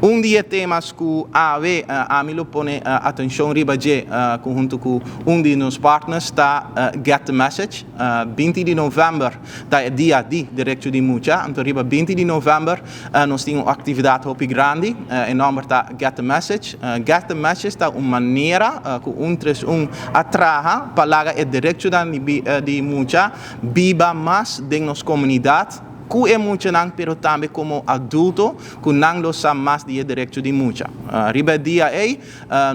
Un di e temas ku awe ami lo pone atenshon riba dje huntu ku un di nos partners ta Get the Message. 20 di novèmber ta e dia di derecho di mucha, anto riba 20 di novèmber nos tin un aktividat hopi grandi, e nòmber ta Get the Message. Get the Message ta un manera ku 131 a traha pa laga e derechonan di mucha biba mas den nos komunidat ku e muchanan pero tambe komo adulto ku nan lo sa mas di e derecho di mucha. Riba e dia ei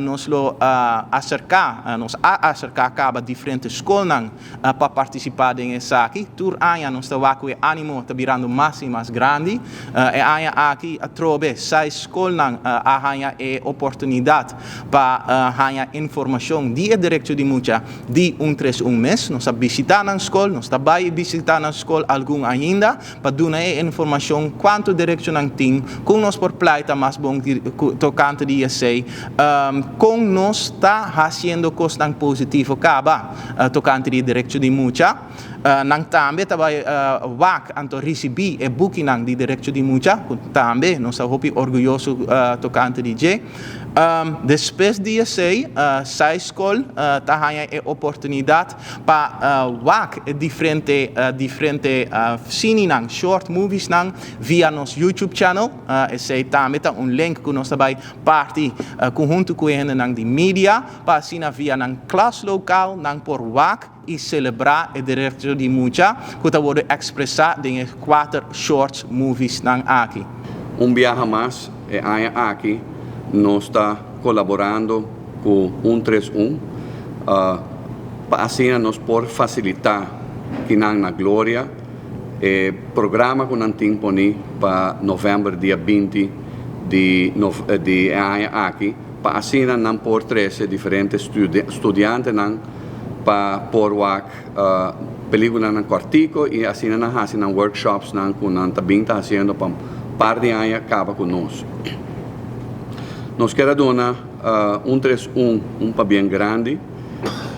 nos lo aserká, nos a aserká kaba diferente skolnan pa partisipá den esaki. Tur aña nos ta wak ku e ánimo ta birando mas i mas grandi. E aña aki atrobe seis skolnan a haña e oportunidat pa haña informashon di e derecho di mucha di 131 mes. Nos a bishitá nan skol, nos ta bai bishitá nan skol algun ainda pa duna e informashon kuantu derechonan tin, kon nos por pleita mas bon tokante di esei, kon nos ta hasiendo kosnan positivo kaba tokante di e derecho di mucha. Nan tambe ta bai wak anto risibí e bukinan di derecho di mucha, ku tambe nos ta hopi orguyoso tokante di dje. Despues di esei, sai skol ta haña e oportunidat pa wak e diferente diferente sininan, short moviesnan, via nos YouTube channel. Esei tambe ta un link ku nos ta bai parti huntu ku e hendenan di media pa asina via nan klas lokal nan por wak i selebrá e derecho di mucha ku ta wòrdu ekspresá den e kuater shorts moviesnan aki. Un biaha mas e aña aki nos ta kolaborando ku 131 pa asina nos por fasilitá kinan na Gloria e programa ku nan tin poni pa novèmber dia 20 di di e aña aki pa asina nan por trese diferente studiantenan pa por wak pelíkulanan kòrtiku i asina nan hasi nan workshopsnan ku nan ta bin ta hasiendo pa un par di aña kaba ku nos. Nos kier a duna 131 un pabien grandi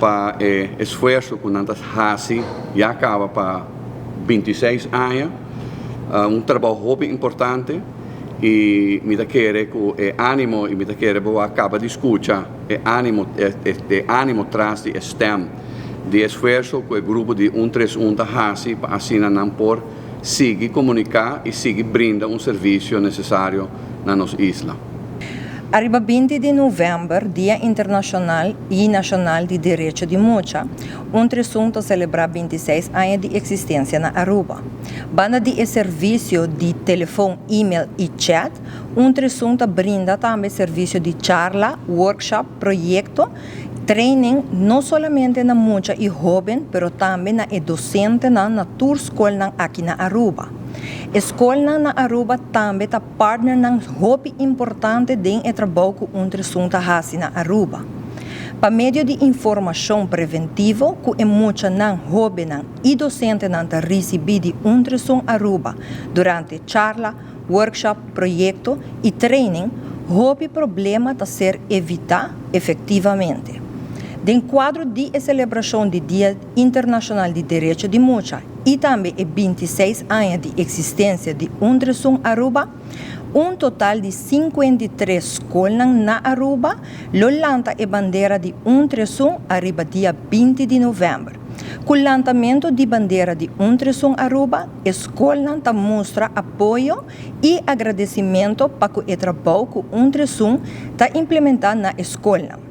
pa e esfuerso ku nan ta hasi ya kaba pa 26 aña, un trabou hopi importante i mi ta kere ku e ánimo i mi ta kere bo a kaba di skucha e ánimo e ánimo tras di e stèm di esfuerso ku e grupo di 131 ta hasi pa asina nan por sigui komuniká i sigui brinda un servisio nesesario na nos isla. Ariba 20 di novèmber, Dia Internashonal i Nashonal di Derecho di Mucha, 131 ta selebrá 26 aña di eksistensia na Aruba. Banda di e servisio di telefon, email i chat, 131 ta brinda tambe servisio di charla, workshop, proyekto, training no solamente na mucha i hóben pero tambe na e dosentenan na tur skolnan aki na Aruba. E skolnan na Aruba tambe ta partnernan hopi importante den e trabou ku 131 ta hasi na Aruba. Pa medio di informashon preventivo ku e muchanan, hóbennan i dosentenan ta risibí di 131 Aruba durante charla, workshop, proyekto i training, hopi problema ta ser evitá efektivamente. Den kuadro di e selebrashon di Dia Internashonal di Derecho di Mucha i tambe e 26 aña di eksistensia di 131 Aruba, un total di 53 skolnan na Aruba lo lanta e bandera di 131 ariba dia 20 di novèmber. Ku lantamentu di bandera di 131 Aruba, e skolnan ta mustra apoyo i agradesimentu pa ku e trabou ku 131 ta implementá na e skolnan.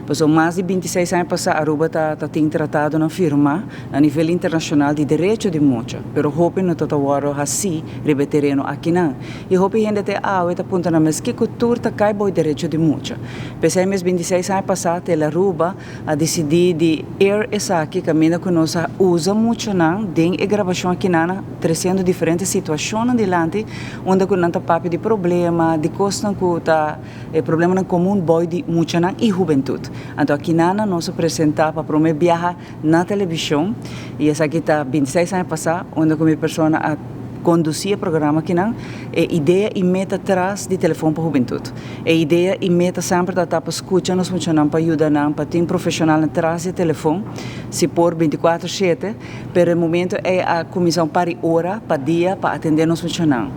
Pasobra mas di 26 aña pasá Aruba ta tin tratadonan firmá na nivel internashonal di derecho di mucha, pero hopi no ta ta wòrdu hasí riba e tereno akinan. I hopi hende te awe ta puntra nan mes kiko tur ta kai bou e derecho di mucha. P'esei mes 26 aña pasá Tele Aruba a disidí di air esaki kaminda ku nos a usa muchanan den e grabashon akinan tresiendo diferente situashonnan dilanti unda ku nan ta papia di problema, di kosnan ku ta e problemanan komun bou di muchanan i hubentut. Anto akinan nos a presentá pa promé biaha na televishon i esaki ta 26 aña pasá unda ku mi persona a kondusí e programa akinan, e idea i meta tras di Telefon pa Hubentut. E idea i meta semper ta ta pa skucha nos muchanan, pa yuda nan, pa tin profeshonalnan tras di e telefon, si por 24/7, pero e momento ei a kuminsá un par di ora pa dia pa atendé nos muchanan.